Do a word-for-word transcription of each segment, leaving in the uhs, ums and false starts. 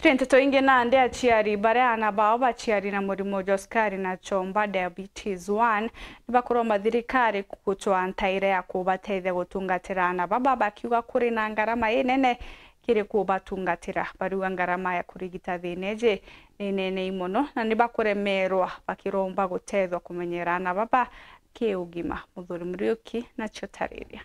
Kiri nteto ingi nandi, aciari baria aana bao baciari na murimo jwa cukari na chomba, diabetes one, ni bakuromba thirikari gucwaa ntaire ya kubatethia gutungatira aana baba, bakiuga kuri na ngarama inene kiri kubatungatira. Bariuga ngarama ya kurigita thina iji ni nene mono na ni bakuremerwa bakiromba gutethwa kumenyera aana baba kiugima. Muthuri Muriuki nacio tariria.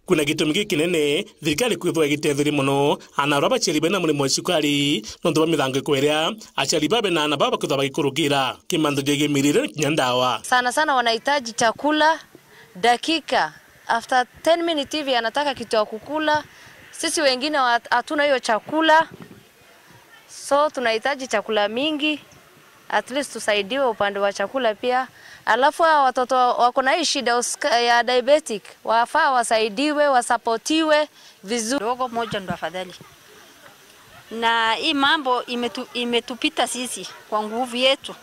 Kwina gitumi gikinene thirikari kwithwa igitetheria mono aana aria baciari bena murimo wa cukari, nontu bwa mithango ikwa iria aciari baba na aana baba bakwithwa bagikurugira, kimantho gia mirire kinya ndawa. Sana sana wanahitaji chakula, dakika, after ten minutes hivi anataka kitu ya kukula. Sisi wengine wa-, hatuna hiyo chakula. So tunahitaji chakula mingi, at least tusaidiwe upande wa chakula pia. Alafu hawa watoto wako na hii shida uska-, ya diabetic, wafaa wasaidiwe, wasapotiwe vizuri. Dogo moja ndo afadhali. Na hii mambo imetu-, imetupita sisi kwa nguvu yetu.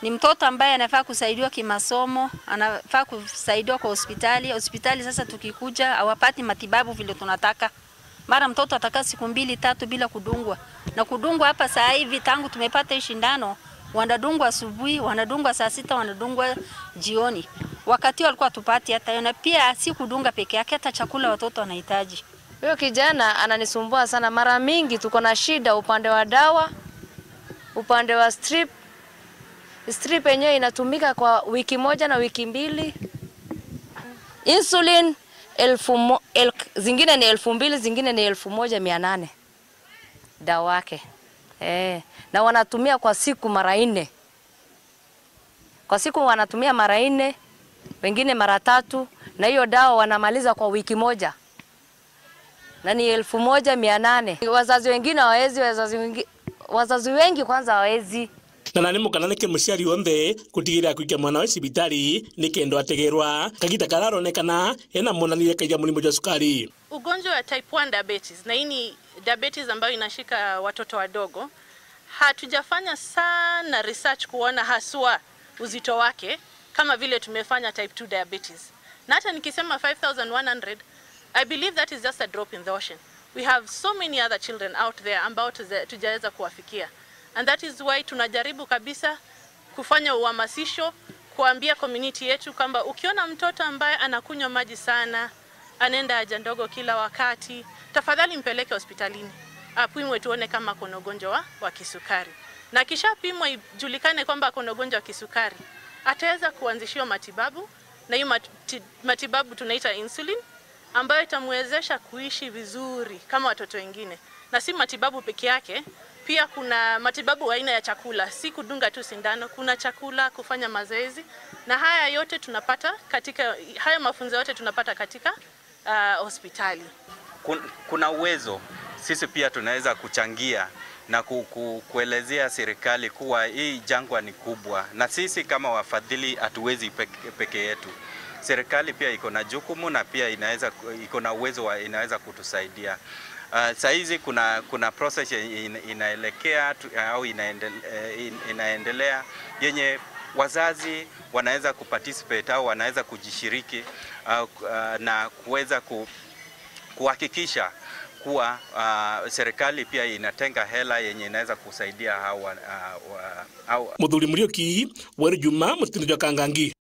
Ni mtoto ambaye anafaa kusaidiwa kimasomo, anafaa kusaidiwa kwa hospitali. Hospitali sasa tukikuja, hawapati matibabu vile tunataka. Mara mtoto atakaa siku mbili, tatu bila kudungwa. Na kudungwa hapa saa hivi, tangu tumepata hii shindano, wanadungwa asubuhi, wanadungwa saa sita, wanadungwa jioni. Wakati huo alikuwa tupati hata hiyo, na pia si kudunga peke yake, hata chakula watoto wanahitaji. Huyo kijana ananisumbua sana. Mara mingi tuko na shida upande wa dawa, upande wa strip. Strip yenyewe inatumika kwa wiki moja na wiki mbili. Insulin elfu mo-, el-, zingine ni elfu mbili, zingine ni elfu moja mia nane dawa yake. Eh, na wanatumia kwa siku mara nne. Kwa siku wanatumia mara nne, wengine mara tatu, na hiyo dawa wanamaliza kwa wiki moja. Na ni elfu moja mia nane. Wazazi wengine hawawezi, wazazi wengi, wazazi wengi kwanza hawawezi. Na nani mukana niki muciari onthe gutigira kwikia mwana we cibitari ni kenda ategerwa kagita karia aronekana ena monaniria kaija murimo jwa cukari. Ugonjwa wa type one diabetes, na hii ni diabetes ambayo inashika watoto wadogo, hatujafanya sana research kuona haswa uzito wake kama vile tumefanya type two diabetes. Na hata nikisema five thousand one hundred, I believe that is just a drop in the ocean. We have so many other children out there ambao tuze-, tujaweza kuwafikia. And that is why tunajaribu kabisa kufanya uhamasisho, kuambia community yetu kwamba ukiona mtoto ambaye anakunywa maji sana, anaenda haja ndogo kila wakati, tafadhali mpeleke hospitalini, apimwe tuone kama kuna ugonjwa wa, wa kisukari. Na kishapimwa ijulikane kwamba kuna ugonjwa wa kisukari, ataweza kuanzishiwa matibabu, na hiyo mati-, matibabu tunaita insulin, ambayo itamwezesha kuishi vizuri kama watoto wengine. Na si matibabu peke yake, pia kuna matibabu aina ya chakula, si kudunga tu sindano, kuna chakula, kufanya mazoezi, na haya yote tunapata katika, haya mafunzo yote tunapata katika, ah, hospitali. Kun-, kuna uwezo, sisi pia tunaweza kuchangia na ku-, ku-, kuelezea serikali kuwa hii jangwa ni kubwa, na sisi kama wafadhili hatuwezi peke, peke yetu. Serikali pia iko na jukumu na pia inaweza ku-, iko na uwezo wa, inaweza kutusaidia. Ah, saa hizi kuna, kuna process in-, inaelekea tu, au inaendel-, eh, in-, inaendelea yenye wazazi wanaweza kuparticipate au wanaweza kujishiriki, ah, ku-, ah, na kuweza ku-, kuhakikisha kuwa, ah, serikali pia inatenga hela yenye inaweza kusaidia hao wa-, ah, wa-, hao. Muthuri Muriuki, Weru Juma, Mutino jwa Kangangi.